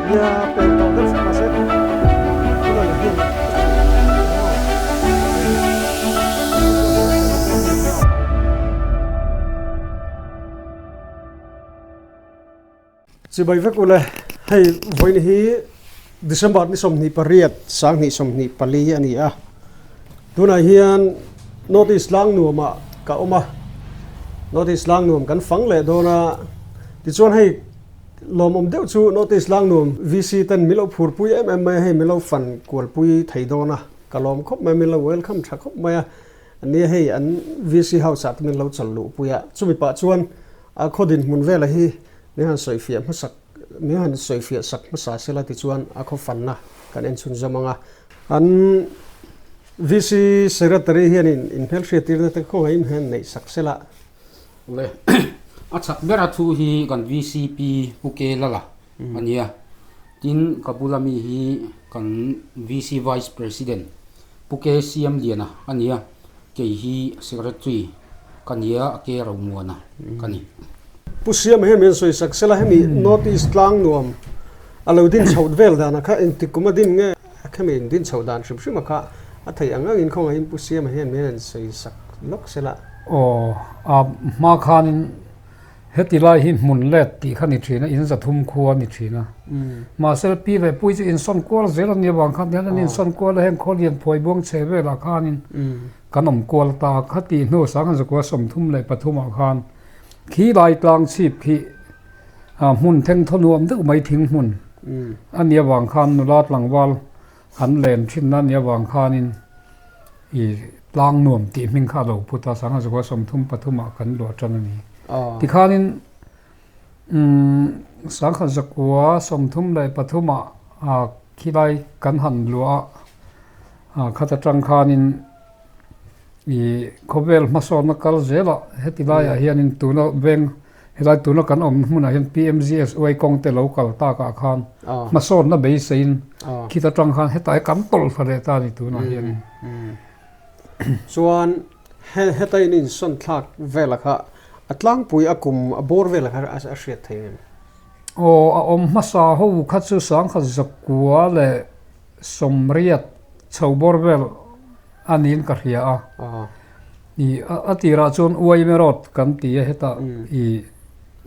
Nia peng tawh deuh hrim mahse tunah leh hian Chibai vek ule, hei vawiin hi December ni 28 2024 a ni a, tunah hian North East Langnuamah ka awm a, North East Langnuam kan fang leh dawn a, tichuan hei lawmawm deuh chu North East Langnuam VC ten min lo phurpui em em mai a, hei min lo fan kualpui thei dawn a, ka lawm khawp mai, min lo welcome tha khawp mai a, nia hei an VC house ah te min lo chawl luhpui a, chumi pah chuan a khaw dinhmun vela hi Min han sawifiah hmasak, min han sawifiah sak hmasa sela tichuan a khaw fanna kan en chhun zawm ang a. An VC Secretary hianin inhmelhriattirna te khawngaihin hian neih sak sela. Le, a chak bera thu hi kan VCP Pu Ke Lala a nia. Tin, ka bula mi hi kan VC Vice President Pu Ke Siam Liana a nia. Kei hi Secretary ka nia a ke ro muana ka ni. Pu Siama hian min sawi sak sela hemi North East tlang nuam a lo din chhoh vel dan a kha engtik kum a din nge khemi in din chhoh dan hrim hrim a kha a theih ang angin khawngaihin Pu Siama hian min han sawi sak lawk sela. Aw a hma khanin Heti lai hi hmun let tih kha ni thin a, in zathum khua a ni thin a. Mahse pi leh pui chu insawn kual zel a nia vang khan hian an insawn kual a, heng khaw lian phuai buang chhe velah khanin kan awm kual ta a. Khati hnu 1934 ah khan khi lai tlang chhip khi hmun thengthaw nuam deuh mai thing hmun a nia vang khan nula tlangval an len thinna a nia vang khanin i tlang nuam tih hming kha a lo put a, 1933 ah kan luah tan a ni. Tikhanin umm 1933 ah khilai kan han luah a, khata tang khanin i khawvel hmasawnna kal zelah heti laiah hianin tuna veng Helai tuna kan awm hmunah hian PMGSY kawng te lo kal takah khan hmasawnna beiseiin khit atang khan hetah hi kan tawlh thla leh ta a ni tunah hianin. Chuan heta in insawn thlak vela kha a tlangpui a kum a bawr vela kha a hriat thei em? Aw a awm hmasa ho kha chu 1980 chho bawr vel a niin ka hria a. I a tirah chuan Uaime Road kan ti a, hetah i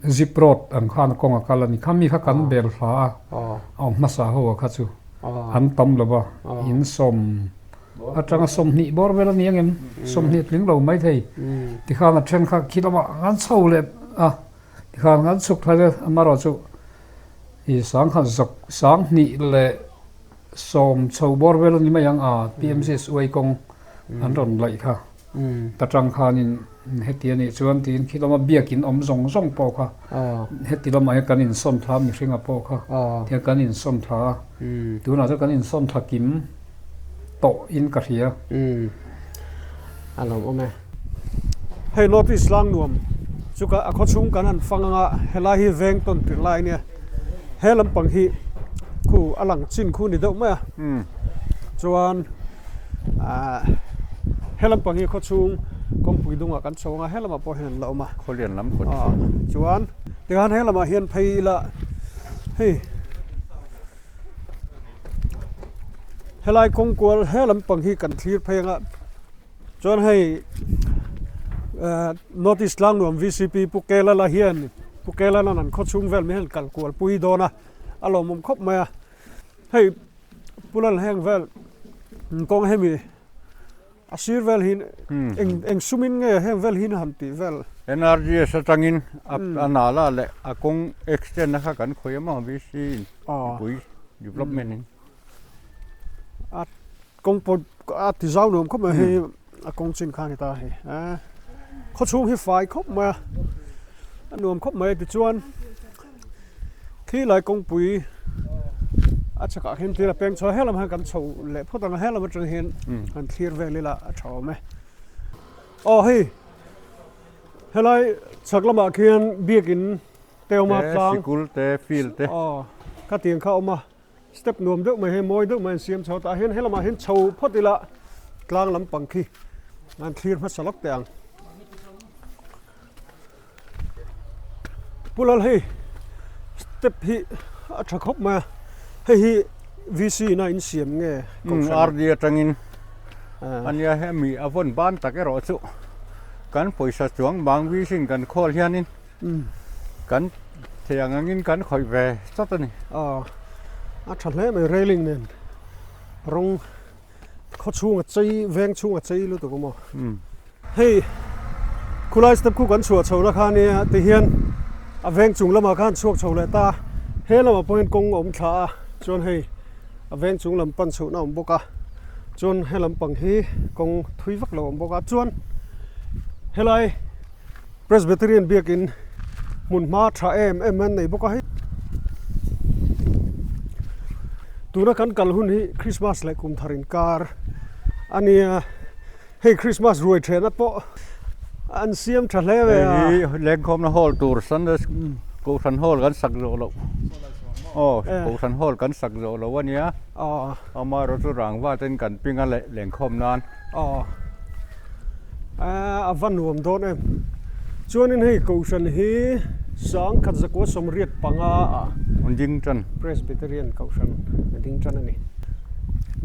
Zip Road ang khan kawng a kal a ni. Khami kha kan bel hla a, a awm hmasa ho a kha chu an tam lo va, in sawm atanga 20 bawr vel a ni angem, 20 tling lo maithei. Tikhan a then kha khi lamah an chho leh a, tikhan an chhuk thla leh amaherawh chu i sangkhat zawk 20 leh 10 chho bawr vel a ni mai ang a, PMGS uai kawng an rawn laih kha ta tang khanin heti a nih chuan tiin khi lama biakin awm zawng zawng pawh kha heti lamah hian kan insawn thla a mihringa pawh kha tihian kan insawn thla a tunah chuan kan insawn thla kim tawh in ka hria. A lo awm e. Hei North East lang nuam chu ka a khawchhung kan han fang anga helai hi veng tawn tirh lai ania he lampang hi khu a lang chin khu ni deuh mai a chuan ah he lampang hi khawchhung kawngpui dungah kan chho anga he lamah pawh hian an la awm a khawlian lam kawt ah chuan tikhan he lamah hian phei ila hei helai kawngkual he lampang hi kan thlir phei anga. Chuan hei North East Tlangnuam VCP Pu Kelala hian Pu Kelala'n an khawchhung vel mai hian kal kual pui dawn a, a lawmawm khawp mai a. Hei Pu Lal heng vel kawng hemi a sir vel hi eng eng sumin nge heng vel hi han tih vel. NRGS atangin a nala leh a kawng extend na kha kan khawih a maw VC in mipui development in. Kawng pawh a ti zau nuam khawp mai hei a kawng chin kha a ni ta hei a khawchhung hi fai khawp mai a a nuam khawp mai tichuan khi lai kawngpui a chhakah hian thil a peng chho a helam hian kan chho leh phawt ang a helam atang hian han thlir vel ila a tha awm e aw hei helai chhak lamah khian biakin te awm a tlang sikul te field te aw khatiang kha a awm a. Step nuam deuh mai hi mawi deuh mai an siam chho tah hian helamah hian chho phawt ila tlang lampang khi an thlir hmasa lawk teh ang. Pu Lal hei step hi a tha khawp mai a, hei hi VC in a insiam nge kohhran? RD atangin ania hemi a vawn ban tak erawh chu kan pawisa chuang bang VC in kan khawl hianin kan thei ang angin kan khawih ve chawt a ni. Aw a tha hle mai railing nen rawng khaw chhunga chei veng chhunga chei lutuk awm aw. Hei khulai step khu kan chhuah chho na kha nia ti hian a veng chung lamah khan chhuak chho leh ta he lamah pawh hian kawng a awm thla a chuan hei a veng chung lam pan chhuhna a awm bawk a chuan he lampang hi kawng thui vak lo a awm bawk a chuan helai Presbyterian biakin hmun hma tha em em an nei bawk a hei tuna kan kal hun hi Christmas leh kum thar inkar a nia hei Christmas ruai thehna pawh an siam tha hle mai a. Hei hi lengkhawmna hall tur Sunday Kohhran hall kan sak zawh loh aw Kohhran hall kan sak zawh loh a nia amaherawhchu rangva ten kan ping a leh lengkhawm nan. Aw a va nuam dawn em chuanin hei kohhran hi sangkhat zakua sawmriat panga ah ding tan Presbyterian kohhran a ding tan a ni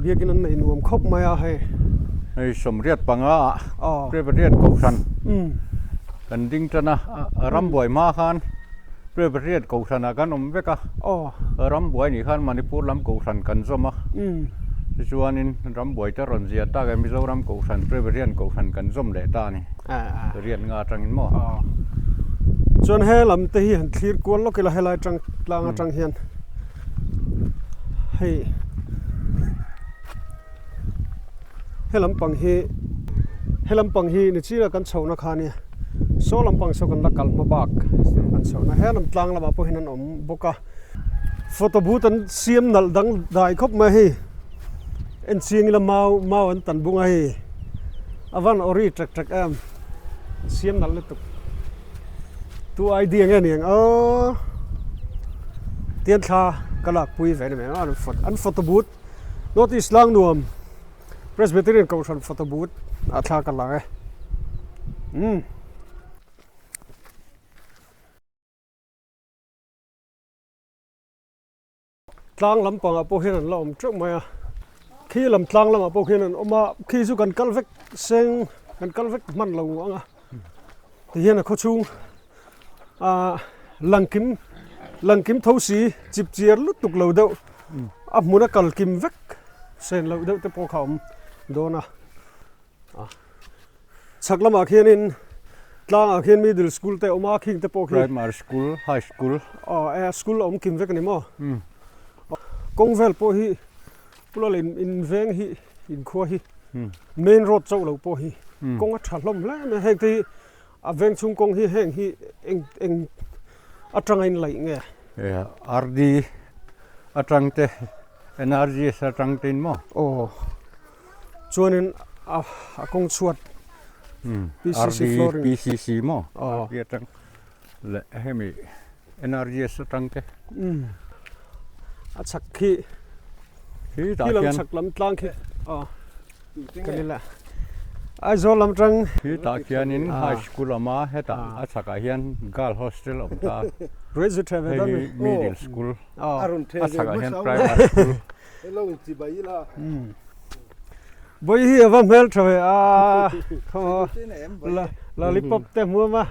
biakin an nei nuam khawp mai a hei hei sawmriat panga ah Presbyterian kohhran kan ding tan a rambuai hma khan Presbyterian kohhran ah kan awm vek a rambuai nih khan Manipur lam kohhran kan zawm a tichuanin rambuai te rawn zia tak e Mizoram kohhran Presbyterian kohhran kan zawm leh ta a ni riat nga atangin maw. Chuan he lam te hi han thlir kual lawk ila helai atang tlang atang hian hei he lampang hi he lampang hi ni china kan chhohna kha ania saw lampang saw kan la kal hma bak kan chhohna he lam tlang lamah pawh hian an awm bawk a photo booth an siam nalh dang dai khawp mai hei en chiang ila mau mau an tan bung a hei a van awri ṭek ṭek em siam nalh lutuk tu idea nge niang aw tian thla ka lakpui ve ni mai an photo booth. North East Langnuam Presbyterian Kohhran photo booth ah thla ka la e. Umm. Tlang lampangah pawh hian an la awm teuh mai a, khi lam tlang lamah pawh khian an awm a, khi chu kan kal vek seng kan kal vek hman lo ang a, tihian a khawchhung ah langkim langkim tho si chip chiar lutuk lo deuh a hmun a kal kim vek sen loh deuh te pawh kha a awm dawn a chhak lamah khianin tlangah khian middle school te a awm a khing te pawh khi primary school high school aw e school a awm kim vek a ni maw kawng vel pawh hi pulal in in veng hi inkhua hi main road chauh lo pawh hi kawng a tha hlawm hle mai heng te hi A veng chhung kawng hi heng hi eng eng atanga in laih nge? RD atang te NRGS atang te in maw? Aw chuanin a a kawng chhuat PCC flooring RD PCC maw? Aw RD atang leh hemi NRGS atang te. A chhak khi khi tah khian chhak lam tlang khi aw. Kan ila Aizawl lam tang Khi tah khianin high school a awm a hetah a chhakah hian girl hostel a awm ta a hei hi middle school a chhakah hian primary school Bawi hi a va hmel tha ve a lollipop te hmuam a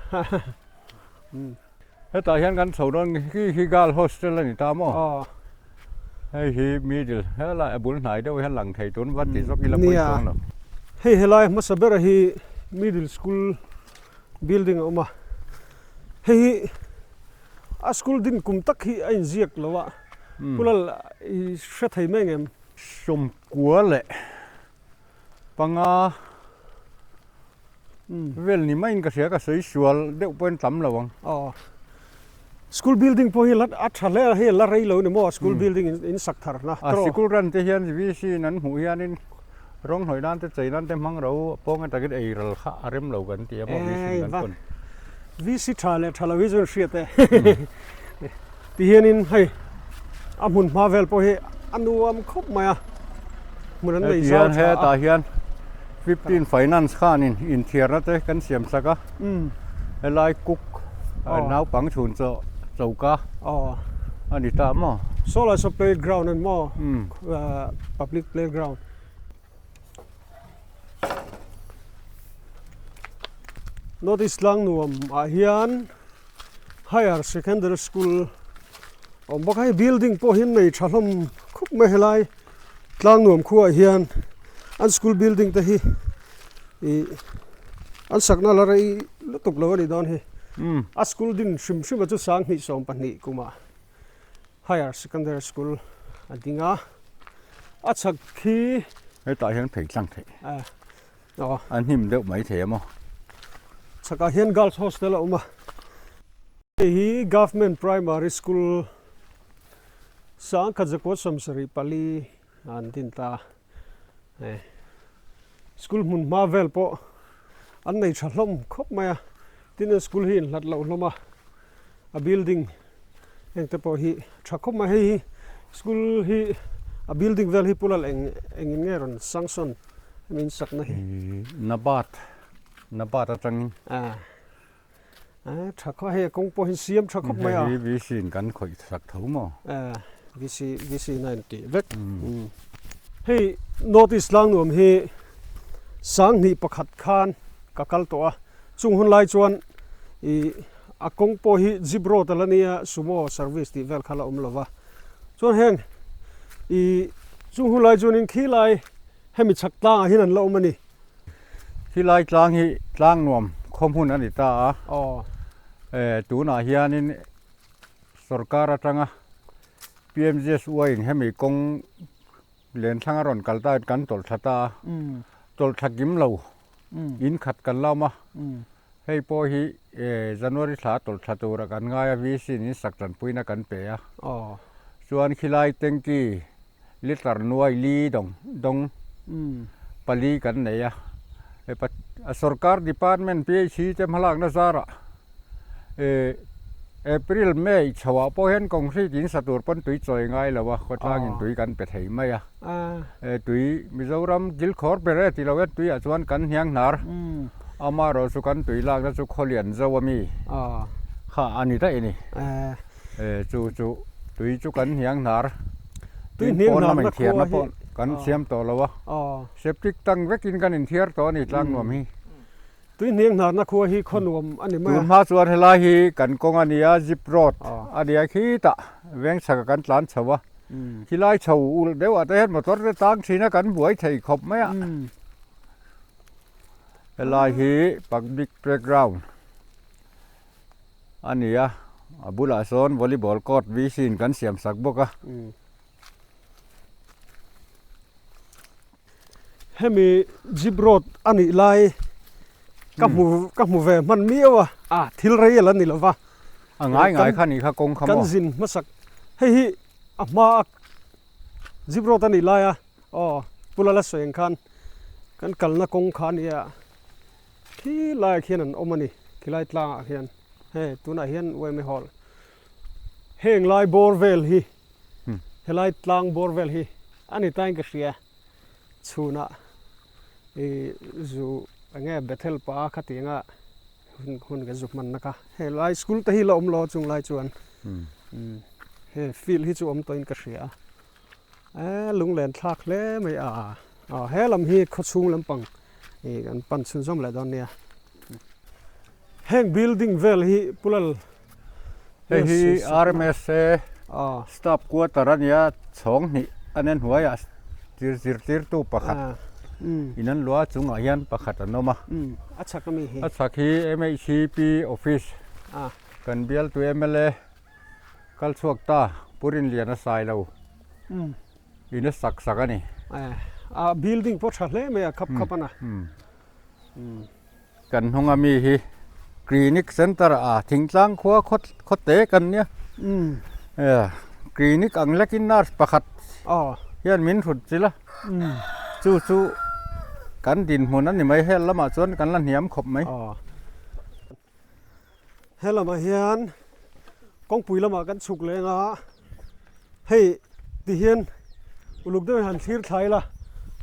Hetah hian kan chho dawn khi khi girl hostel a ni ta maw? Hei hi middle helai a bul hnai deuh hian lang thei tun va ti zawk ila pawi chuang lo. Hei helai hmasa bera hi middle school building a awm a, hei hi a school din kum tak hi a inziak lo a, Pu Lal i hre thei mai ngem? Sawmkua leh panga vel ni maiin ka hria ka sawi sual deuh pawhin tam lo ang. Aw school building pawh hi la a tha hle a hei la rei lo ni maw school building in sak thar na A sikul ran te hian VC in an hmuh hianin rawng hnawih nan te chei nan te hmang ro pawng atangin ei ral kha a rem lo kan ti a maw VC in kan pawn. VC tha leh tha lo hi chuan hriat e ti hianin hei a hmun hma vel pawh hi a nuam khawp mai a hmun an nei zau tha a. Hetah hian 15 finance khanin inthiarna te kan siam sak a helai cook. Naupang chhun chaw choka a ni ta maw? Saw lai saw playground a ni maw? Public playground. North East Tlangnuam ah hian Higher Secondary School awm bawk a, hei building pawh hi an nei tha hlawm khup mai helai Tlangnuam khuaah hian an school building te hi ih an sakna la rei lutuk lo a nih dawn hi. A school din hrim hrim a chu sanghnih 12 kumah Higher Secondary School a ding a, a chhak khi. Hetah hian phei tlang theih. Aw. A hnim deuh mai thei a maw? Chhakah hian Girls Hostel a awm a. Hei hi Government Primary School Sangkhat 174 an din ta a. School hmun hma vel pawh an nei tha hlawm khawp mai a. Tin an school hi inhlat loh hlawm a. A building heng te pawh hi tha khawp mai. Hei hi school hi a building vel hi Pu Lal eng engin nge rawn sanction hemi in sakna hi? Nabat Nabat atangin. A tha khawp a hei a kawng pawh hi siam tha khawp mai a. Hei hi VC in kan khawih sak tho maw? VC VC in a intih vek. Hei North East Tlangnuam hi 2001 khan ka kal tawh a. Chung hun lai chuan ih a kawng pawh hi jeep road a la nia sumo service tih vel kha la awm lo va. Chuan heng ih chung hun lai chuanin khilai hemi chhak tlangah hian an la awm a ni. Khilai tlang hi tlang nuam khaw hmun a ni ta a. Aw. Tunah hianin sorkar atanga PMGSY in hemi kawng Lenthlang a rawn kal ta kan tawlh thla ta a, tawlh thla kim lo in khat kan la awm a, hei pawh hi January thla tawlh thla tura kan ngai a, VC in in sak tanpuina kan pe a, chuan khilai tanky litre nuai li dawng dawng pali kan nei a, sorkar department PHC te hmalakna zarah April, May chhoah pawh hian concrete in sa tur pawn tui chawi ngai lo a, khawtlangin tui kan pe thei mai a. Tui Mizoram kilkhawr ber e ti lo hian tuiah chuan kan hniang hnar, amaherawh chu kan tui lakna chu khawlian zo ami kha a ni daih a ni. Chu chu tui chu kan hniang hnar, tin pawn lama inthiarna pawh kan siam tawh lo a, septic tank vekin kan inthiar tawh a ni tlangnuam hi. Tui hniang hnarna khua hi khaw nuam a ni mai a. Tun hma chuan helai hi kan kawng a nia, zip road a nia khitah veng chhakah kan tlan chho a, khilai chho ulh deuhah te hian motor te tang thin a kan buai thei khawp mai a. Helai hi public playground a ni a, a bulah sawn volleyball court VC in kan siam sak bawk a. Hemi jeep road a nih lai ka hmu ka hmu ve hman miau a, a thil rei a la ni lova. A ngai ngai kha nih kha kawng kha maw? Kan zin hmasak hei hi a hma a jeep road a nih lai a aw Pu Lala sawi ang khan kan kalna kawng kha a nia khi laiah khian an awm a ni khilai tlangah khian hei tunah hian YMA hall heng lai bawr vel hi Helai tlang bawr vel hi a ni tain ka hria chhunah ih zu eng nge Bethel pa kha tih anga hun hun kan zu hmanna kha helai school te hi la awm lo a chung lai chuan he field hi chu awm tawhin ka hria a e lunglen thlak hle mai a aw he lam hi khawchhung lampang ih kan pan chhunzawm leh dawn nia. Heng building vel hi Pulal Hei hi RMSA staff quarter a nia chhawng hnih a nen hnuaiah zirtirtu pakhat in an luah a chungah hian pakhat an awm a. A chhak ami hi? A chhak hi MHCP office kan bialtu mla kal chhuak ta Pu Rinliana sai lo in a sak sak a ni. A building pawh tha hle mai a khap khap a na. Kan hnung ami hi clinic center ah thingtlang khua khaw te kan nia clinic ang lekin nurse pakhat hian min hrut chilh a chu chu kan dinhmun a ni mai hel lamah chuan kan la hniam khawp mai. He lamah hian kawngpui lamah kan chhuk leng a hei ti hian uluk deuhin han thlir thla ila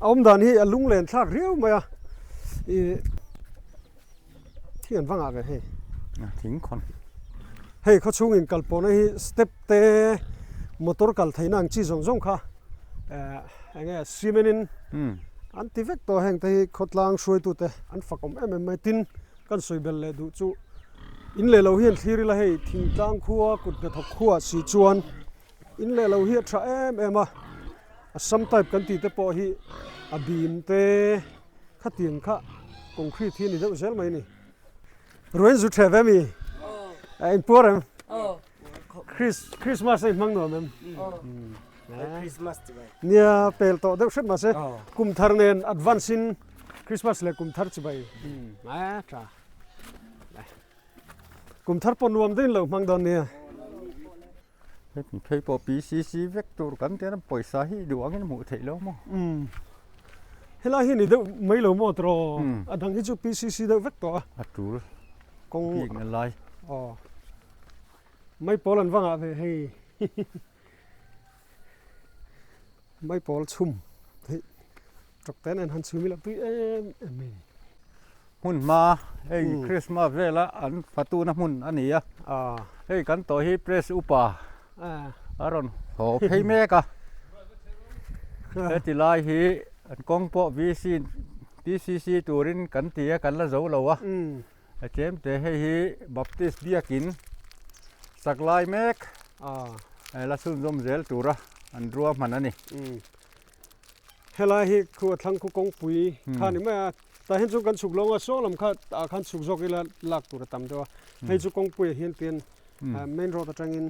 a awm dan hi a lunglen thlak riau mai a ih thi an va ngah ve hei thing khawn. Hei khawchhung in kal pawhna hi step te motor kal theihna ang chi zawng zawng kha eh eng nge cement in an ti vek tawh a heng te hi khawtlang hruaitu te an fak awm em em mai tin kan sawi belh leh duh chu in leh lo hian thlir ila hei thingtlang khua kut hnathawk khuaah si chuan in leh lo hi a tha em em a Assam type kan tih te pawh hi a bim te khatiang kha concrete hi a ni deuh zel mai a ni. Ruain zu ṭheh ve mi? A in puar em? Christmas a in hmang nuam em? Nia pel tawh deuh hret mahse kum thar nen advance in Christmas leh kum thar chibai. A ṭha. Kum thar pawh nuam deuhin lo hmang dawn nia. Heti phei pawh PCC vek tur kan tian pawisa hi duh angin hmuh theih lo maw? Umm. Helai hi ni deuh mai lo maw tiraw? A dang hi chu PCC deuh vek tawh a. A tul. Kawng. Bik na lai. Aw. Mai pawl an va ngah ve hei. Mai pawl chhum. Hei tawk ten an han chhum ila tui em em mai. Hmun hma hei Christmas vela an fatuna hmun a ni a. Hei kan tawh hi press upa a rawn haw phei mek a. Heti lai hi an kawng pawh VC PCC turin kan ti a kan la zo lo a. A tlem te hei hi Baptist biakin sak lai mek la chhunzawm zel tura an ruahman a ni. Helai hi khu a thlang khu kawngpui kha ni mai a, tah hian chuan kan chhuk lo ang a, saw lam kha ah khan chhuk zawk ila lak tur a tam deuh a, hei chu kawngpui ah hian tian main road atangin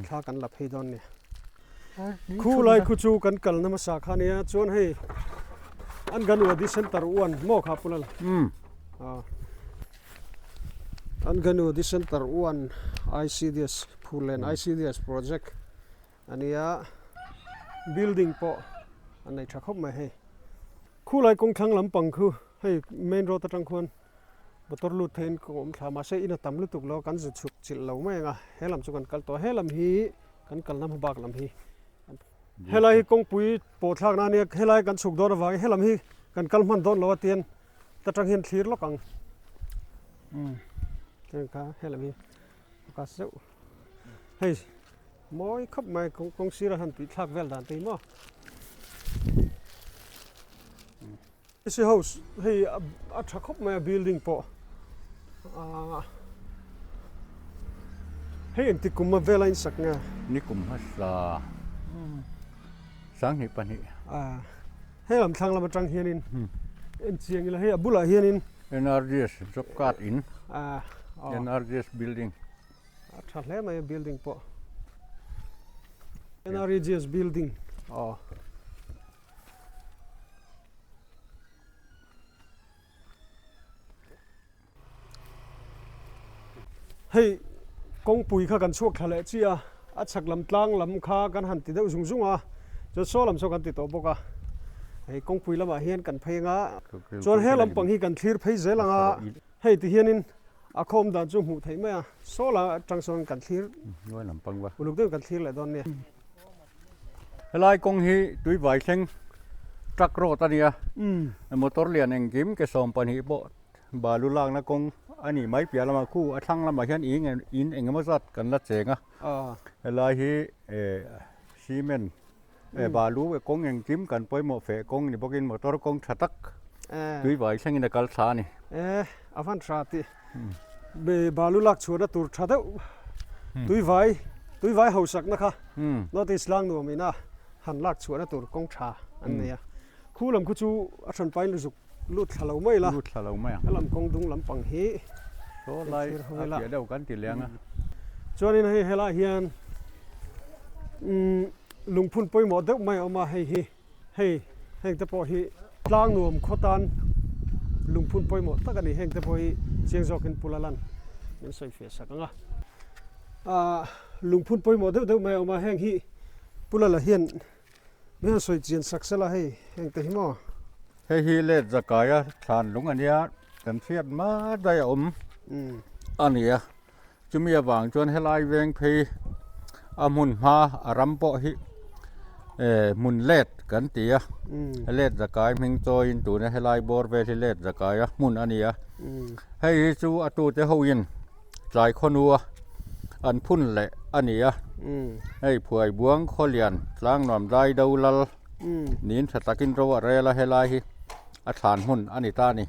thla kan la phei dawn nia. Khu lai khu chu kan kalna hmasa kha nia chuan hei Anganwadi Center one maw kha Pulal? Anganwadi Center one ICDS Phullen ICDS project a nia building pawh a nei tha khawp mai hei khulai kawng thlang lampang khu hei main road atang khuan motor lut theiin ka awm thla mahse in a tam lutuk lo kan zu chhuk chilh lo mai ang a he lam chu kan kal tawh a he lam hi kan kalna hma bak lam hi helai hi kawngpui pawh thlak na ania helai kan chhuk dawn avangin helam hi kan kal hman dawn lo a tian ta tang hian thlir lawk ang kha helam hi ka zeuh. Hei mawi khawp mai kawng sira han tih thlak vel dan te hi maw C house hei a tha khawp mai a building pawh ahh hei engtik kum a vel a insak nge ni kum hmasa 2002 ahh hei lam thlang lam atang hianin en chiang ila hei a bulah hianin NRGS job card in ahh NRGS building. A tha hle mai a building pawh. NREGS building aw. Hei kawngpui kha kan chhuak thla leh chi a, a chhak lam tlang lam kha kan han ti deuh zung zung a, chuan saw lam saw kan ti tawh bawk a. Hei kawngpui lamah hian kan phei anga chuan he lampang hi kan thlir phei zel anga. Hei ti hianin a khawm dan chu hmuh theih mai a, saw la atang sawn kan thlir uluk deuhin kan thlir leh dawn nia. Helai kawng hi tuivai thleng truck road a nia, motor lian engkim ke 12 pawh balu lakna kawng a nih mai piah lamah khu a thlang lamah hian in eng emaw zat kan la cheng a, helai hi cement balu kawng engkim kan pawimawh feh kawng ni bawkin motor kawng tha tak tui vai thlengin a kal thla a ni. E a van tha tih balu lak chhuahna tur tha deuh tui vai tui vai hausakna kha North East lang nuam ina han lak chhuahna tur kawng tha an nei a khu lam khu chu a hran pain zuk lut thla lo mai la lut thla lo mai ang helam kawng dung lampang hi saw lai a piah deuh kan ti leng a chuanin hei helaiah hian umm lungphun pawimawh deuh mai a awm a hei hi hei heng te pawh hi tlang nuam khaw tan lungphun pawimawh tak a ni heng te pawh hi chiang zawkin pula lan min sawi fiah sak ang a ah lungphun pawimawh deuh deuh mai a awm a heng hi pula la hian Min han sawi chian sak sela hei heng te hi maw. Hei hi let zakaia thlan lung a nia kan hriat hma daih a awm a ni a chumi avang chuan helai veng phei a hmun hma a ram pawh hi eh hmun let kan ti a let zakai hming chawiin tuna helai bawr vel hi let zakaia hmun a ni a hei hi chu a tute hoin tlai khawnua. an phun leh a ni a. Hei Phuaibuang Khawlian Tlangnuam Dai Do Lal niin tha takin ro a rel a, helai hi a thlan hmun a ni ta a ni.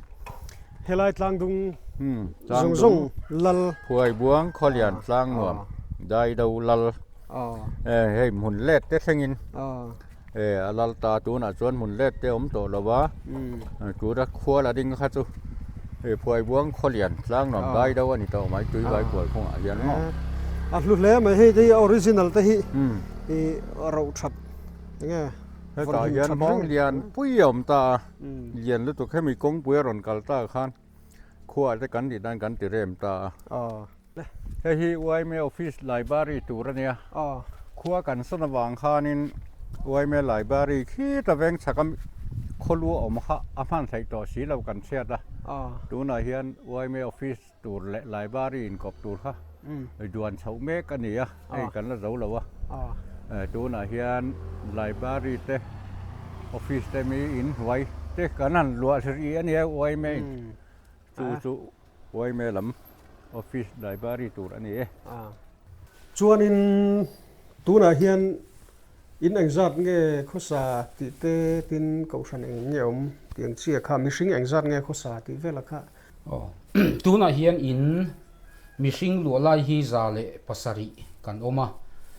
Helai tlangdung zawng zawng lal. Phuaibuang Khawlian Tlangnuam Dai Do Lal hei hmun let te thlengin a lal ta tunah chuan hmun let te awm tawh lo va, tura khual a ding kha chu hei Phuaibuang Khawlian Tlangnuam Dai Do a ni tawh mai Tuivai kual kawngah hian maw. A hlu hle mai hei te hi original te hi i roh that enge Hetah hian hmawng lian pui a awm ta a, lian lutuk hemi kawngpui a rawn kal ta khan khuaah te kan tih dan kan ti rem ta a. Hei hi YMA office library tur a nia, khua kan sawn avang khanin YMA library khita veng chhak a khawlu a awm kha a hman theih tawh si lo kan chhiat a, tunah hian YMA office tur leh library inkawp tur kha duan chhoh mek a ni a, hei kan la zo lo a, tunah hian library te office te mi inhnuai te kan han luah hrih a nia YMA in chu chu YMA lam office library tur a ni e. Chuanin tunah hian In engzat nge khawsa tih te tin kohhran eng nge awm tih ang chiah kha, mihring engzat nge khawsa tih velah kha. Aw, tunah hian in mihring luah lai hi 107 kan awm a,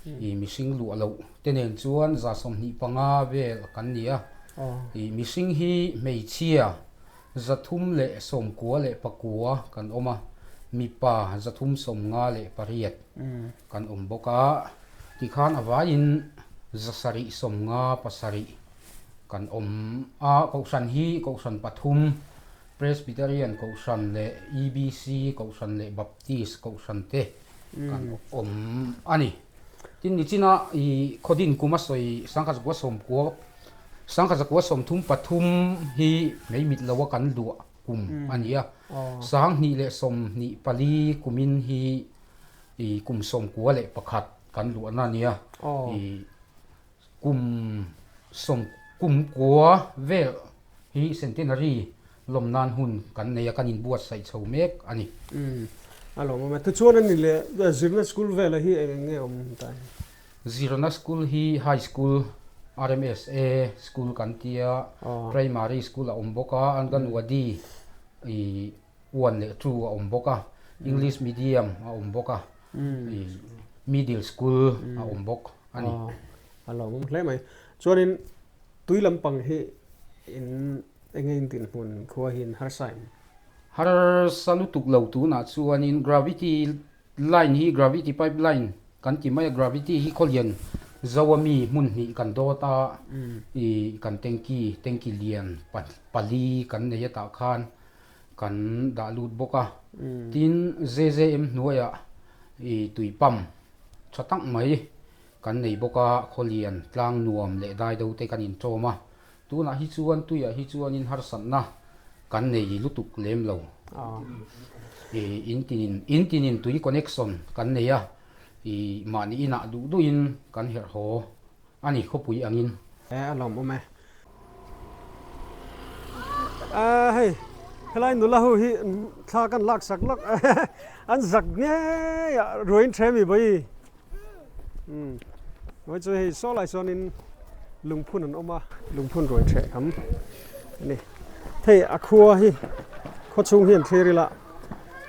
i mihring luah loh te nen chuan 25 vel kan ni a, i mihring hi hmeichhia 399 kan awm a, mipa 358 kan awm bawk a. Tikhan a vaiin 757 kan awm a, Kohhran hi Kohhran pathum, Presbyterian Kohhran leh EBC Kohhran leh Baptist Kohhran te kan awm a ni. Tin, nichina i khawdin kum a sawi 1990, 1933 hi mei mit loa kan luah kum a ni a, 2024 kumin hi I kum 91 kan luahna a nia. I kum sawm kum kua vel hi centenary lawm nan hun kan nei a, kan inbuatsaih chho mek a ni. Umm a lawm awm e. Tichuan a ni leh zirna school vela hi eng eng nge awm ta hi? Zirna school hi high school RMSA school kan tia, primary school a awm bawk a, Anganwadi i 1 leh 2 a awm bawk a, English medium a awm bawk a, middle school a awm bawk a ni. A lo awm hle mai. Chuanin tui lampang hi in enge in dinhmun khua hi in harsa em? Harsa lutuk lo tunah chuanin gravity line hi gravity pipe line kan ti mai a, gravity hi khawlian zo a mi hmun hnih kan dawt a, ih kan tanky tanky lian pali kan nei a tah khan kan dah lut bawk a, tin JJM hnuaiah ih tui pump tha tak mai kan nei bawk a, khawlian tlang nuam leh dai do te kan inṭawm a, Tunah hi chuan tuiah hi chuanin harsatna kan nei lutuk lem lo. I in tinin in tinin tui connection kan nei a, i mahni inah duh duhin kan herh haw a ni khawpui angin. E a lawm awm e. A hei helai nula ho hi thla kan lak sak lawk an zak ngei a ruain the mi bawi. Umm hnuai chu hei saw lai chuanin lungphun an awm a lungphun ruai ṭheh kam a ni hei a khua hi khaw chhung hi an thlir ila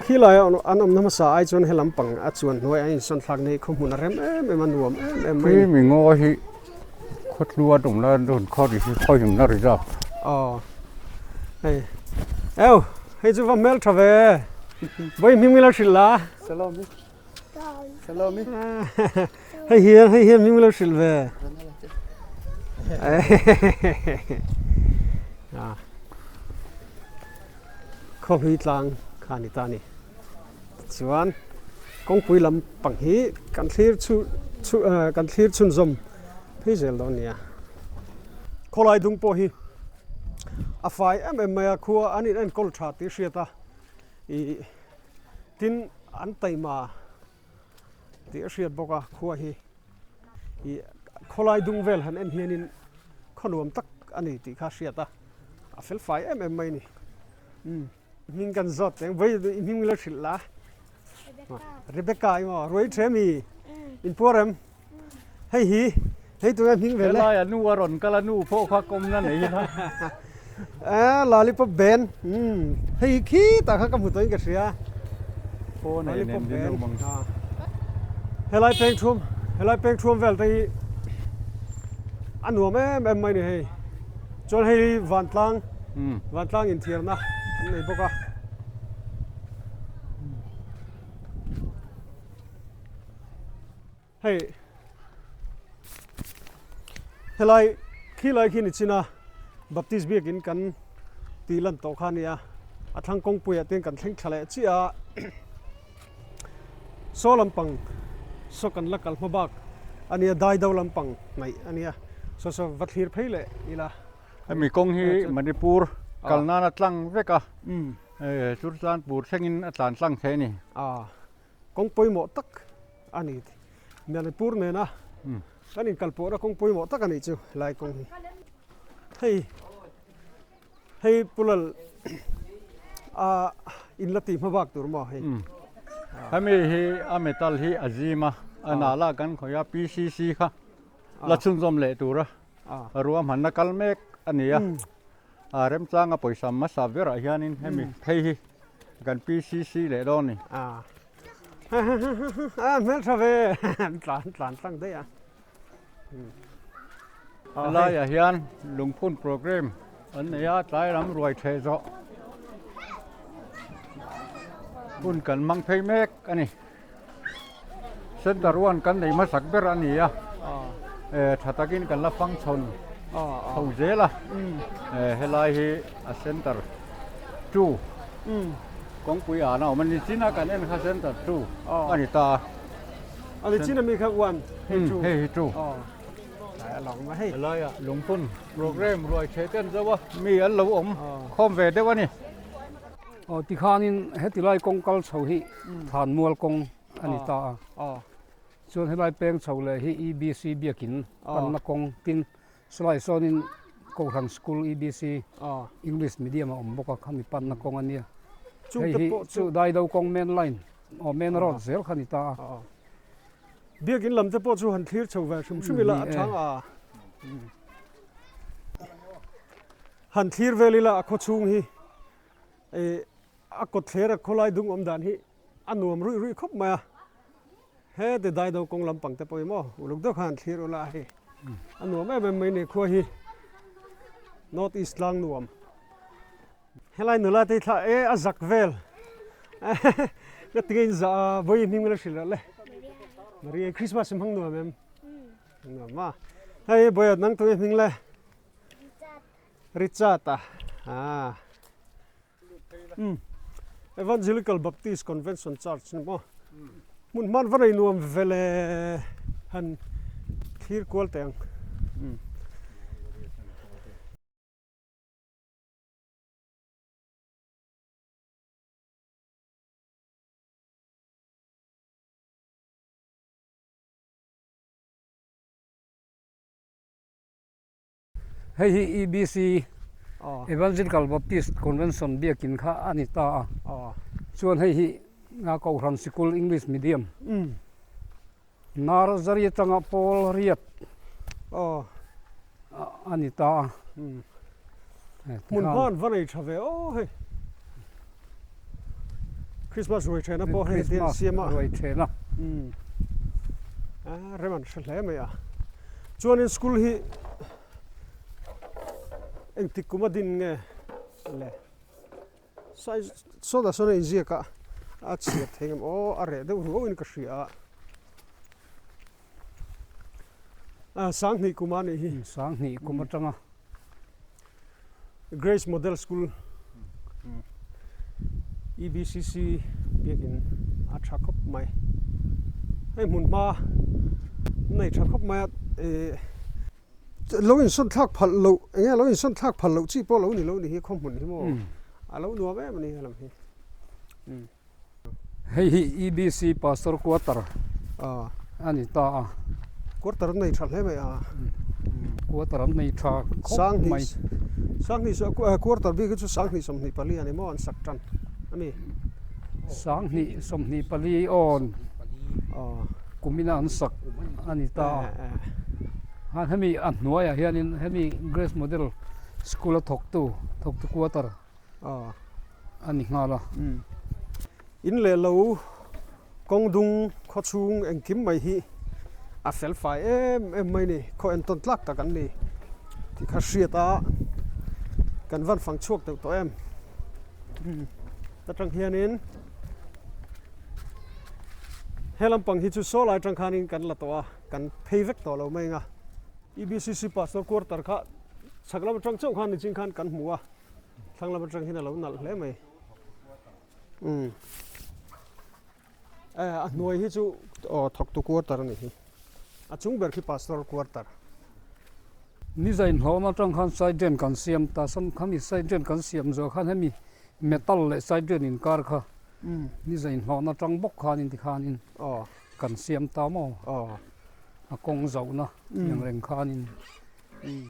khi laia an awmna hmasa ai chuan he lampang a chuan hnuai a insawn thlak ni khaw hmun a rem em em a nuam em em mai a ni. Khi mi ngaw hi khaw tluan awm lai an rawn khaw ri hi khaw himna reserve. Aw hei eu hei chu va hmelṭha ve vawi hming ila hrilh la. Salome. Hei hian hei hian hming lo hrilh ve. Khawhlui tlang kha ni ta ni. Chuan kawngpui lam pang hi kan thlir chu chu kan thlir chhunzawm phei zel dawn nia. Khawlai dung pawh hi a fai em em mai a, khua an in enkawl tha tih hriat a ih Tin, an taima tih a hriat bawk a, khua hi ih khawlai dung vel han en hianin khaw nuam tak a ni tih kha a hriat a, a fel fai em em mai a ni. Umm hming kan zawt teng, vawi i hming la hrilh la. Rebecca i maw ruai the mi in puar em hei hi hei tunge hming vel e helai a nu a rawn kal a nu pawh kha kawmna nei ila a lollipop ben hei khi tah kha ka hmu tawhin ka hria phone a inen din lo mang helai peng thum helai peng thum vel te hi a nuam em em mai ni hei chuan hei vantlang vantlang inthiarna an nei bawk a. Hei helai khilai khi ni china Baptist biakin kan tih lan tawh kha a nia a thlang kawngpuiah te kan thleng thla leh chiah a saw lampang saw kan la kal hma bak a nia dai do lampang hnaih a nia saw saw va thlir phei leh ila. Hemi kawng hi Manipur kal nana tlang vek a. Churchandpur thlengin a tlan tlang thei a ni. A kawng pawimawh tak a ni. Manipur nena kan inkal pawhna kawng pawimawh tak a nih chu helai kawng hi. Hei hei Pulal a in la tih hma bak tur maw hei. Hemi hi a metal hi a zim a, a nah lah kan khawih a PCC kha la chhunzawm leh tura ruahmanna kal mek a ni a. A remchanga pawisa hmasa berah hianin hemi phei hi kan PCC leh dawn a ni. A hmeltha ve an tlan tlan tlang daih a. Helaiah hian lungphun program an nei a, tlai lam ruai theh zawh hun kan hmang phei mek a ni. Center one kan nei hmasak ber a ni a, tha takin kan la function chho zel a, helai hi a center 2 kawngpui an a awm a ni chin a kan en kha center 2 a ni ta a. A ni chin ami kha 1 hei 2 hei hi 2 helaiah lungphun program ruai theh te an zo a, mi an lo awm khawm ve deuh a ni. Aw tikhanin heti lai kawng kal chho hi Thanmual kawng a ni ta a. Chuan helai peng chho leh hi EBC biakin panna kawng tin salai sawnin Kohhran School EBC English medium a awm bawk a khami panna kawng a nia. Hei hi chu Daido kawng main line aw main road zel kha a ni ta a. Biakin lam te pawh chu han thlir chho ve hrim hrim ila a chang a. Han thlir vel ila a khawchhung hi ih a kawtthler a khawlai dung awm dan hi a nuam ruih ruih khawp mai a, heti daido kawng lampang te pawh hi maw uluk deuh khan han thlir ula hei a nuam em em mai ni khua hi North East tlang nuam helai nula te hi thla e a zak vel ka ti nge in zah a vawi hming la hrilh le Maria Christmas hmang nuam em nuam a hei bawiah nang tunge hming le. Richard a ah umm Evangelical Baptist Convention Church ni maw hmun hman va nei nuam vele han thlir kual teh ang umm. Hei hi EBC, Evangelical Baptist Convention biakin kha a ni ta a. Chuan hei hi nga Kohhran Sikul English Medium Nursery atanga pawl riat a ni ta a. Hmun hman va nei tha ve aw hei. Christmas ruai thena pawh hei te an siam a. Ruai thena. A rem an hre hle mai a. Chuanin school hi engtik kum a din nge le. Sai sawtah sawn a inziak a, a chhiat thei ngem aw a reh deuh ruau in ka hria a. A sanghnih kum a nih hi. Sanghnih kum atanga. Grace Model School EBCC biakin a tha khawp mai. Hei hmun hma nei tha khawp mai a eh lo insawn thlak phalh loh eng nge lo insawn thlak phalh loh chi pawh lo ni lo ni hi khawhmun hi maw a lo nuam em a ni helam hi. Hei hi EBC Pastor Quarter a ni ta a. Quarter an nei tha hle mai a. Quarter an nei tha khawp mai. Sanghnih quarter bik hi chu 24 a ni maw an sak tan a mi. 2024 awn kumina an sak a ni ta a. Han hemi a hnuaiah hianin hemi Grace Model School a thawktu thawktu quarter a ni nghal a. In leh lo kawng dung khawchhung engkim mai hi a fel fai em em mai ni khaw entawn tlak tak an ni tih kha hriat a kan van fang chhuak deuh tawh em atang hianin he lampang hi chu saw lai atang khanin kan la tawh a kan phei vek tawh lo mai ang a E_B_C_C pastor quarter kha chhak lam atang chauh khan nichin khan kan hmu a thlang lam atang hian a lo nalh hle mai. Umm eh a hnuai hi chu aw thawktu quarter a nih hi a chung ber khi pastor quarter. Ni zain hlawm atang khan side drain kan siam ta sam khami side drain kan siam zawh khan hemi metal leh side drain inkar kha ni zain hlawm atang bawk khanin tikhanin kan siam ta maw a kawng zauhna ang reng khanin.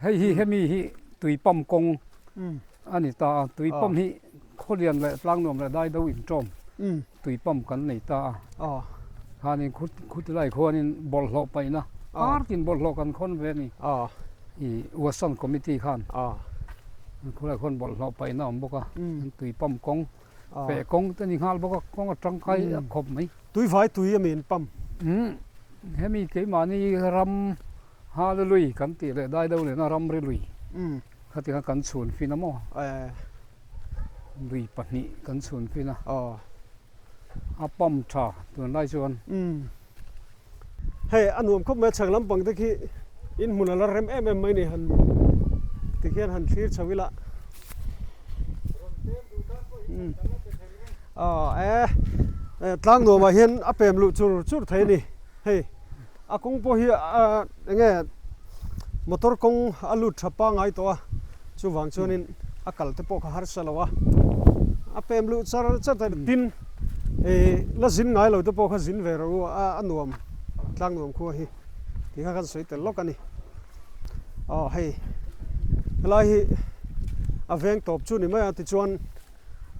Hei hi hemi hi tui pump kawng a ni ta a, tui pump hi khawlian leh tlangnuam leh dai deuh intawm tui pump kan nei ta a. Khanin khuti lai khuanin bawlhhlawh paihna partin bawlhhlawh kan khawn ve a ni. Ih Uasan committee khan khulai khuan bawlhhlawh paihna a awm bawk a, tui pump kawng feh kawng te ni nghal bawk a, kawng a tangkai a khawp mai. Tui vai tui a mi in pump? Hemi keimahni ram. Hallelui kan tih leh dai deuh lehna ramri lui khatiang a kan chhun fin a maw? Lui pahnih kan chhun fin a, a pump tha tunlai chuan. Hei a nuam khawp mai a, chhak lampang te khi in hmun a la rem em em mai ni han tikhian han thlir chho ila. Aw e tlang nuamah hian a pem luh chur chur thei a ni hei. A kawng pawh hi a eng nge motor kawng a lut tha pangai tawh a chuvang chuanin a kal te pawh kha harsa lo a a pem luh char char ta tin ih la zin ngai lo te pawh kha zin ve rawh u a a nuam tlang nuam khua hi tih kha kan sawi tel lawk a ni aw hei helai hi a veng tawp chu ni mai a tichuan.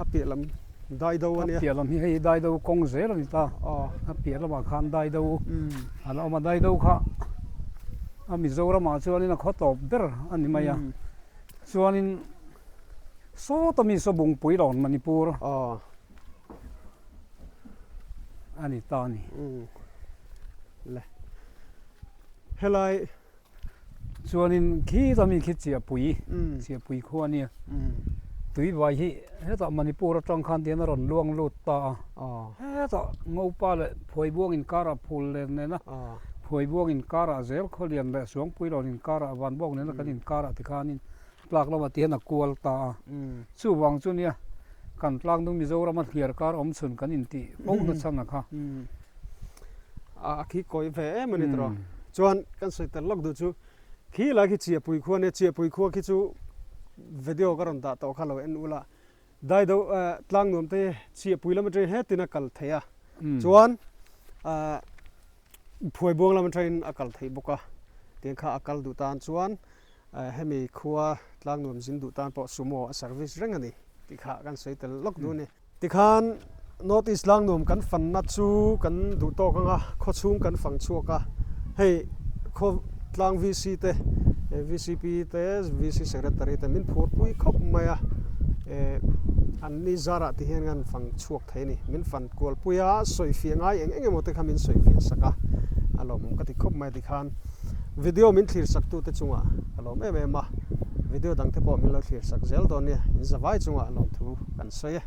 A piah lam dai do a nia. A piah lam hi hei dai do kawng zel a ni ta. A piah lamah khan dai do a la awm a, dai do kha a Mizoramah chuanin a khaw tawp ber a ni mai a. Chuanin sawta mi saw Bungpui lawn Manipur a ni ta a ni. Le helai. Chuanin khita mi khi Chiahpui, Chiahpui khua a nia. Tuivai hi hetah Manipur atang khan tihian a rawn luang lut ta a. Hetah Ngopa leh Phuaibuang inkarah phul len nena Phuaibuang inkarah zel Khawlian leh Suangpuilawn inkarah Vanbawk nena kan inkarah tikhanin tlak lamah tihian a kual ta a. Chuvang chu nia kan tlangdung Mizorama thliar kar awm chhun kan intih fo na chhan a kha. A khi kawi ve em a ni tawh. Chuan kan sawi tel lawk duh chu khi lai khi Chiahpui khua nia, Chiahpui khua khi chu video ka rawn dah tawh kha lo en ula dai deuh tlang nuam te Chiahpui lam atangin hetin a kal thei a chuan Phuaibuang lam atangin a kal thei bawk a tiang kha a kal duh tan chuan hemi khua tlang nuam zin duh tan pawh sumo a service reng a ni tih kha kan sawi tel lawk duh a ni. Tikhan North East Langnuam kan fanna chu kan duh tawk ang a, khawchhung kan fang chhuak a, hei khaw tlang VC te, VCP te, VC Secretary te min phur pui khawp mai a, an ni zarah ti hian kan fang chhuak thei a ni. Min fan kual pui a, sawifiah ngai eng eng emaw te kha min sawifiah sak a, a lawmawm ka ti khawp mai a tikhan video min thlir sak tute chungah ka lawm em em a, video dang te pawh min lo thlir sak zel dawn nia, in zavai chungah lawmthu kan sawi e.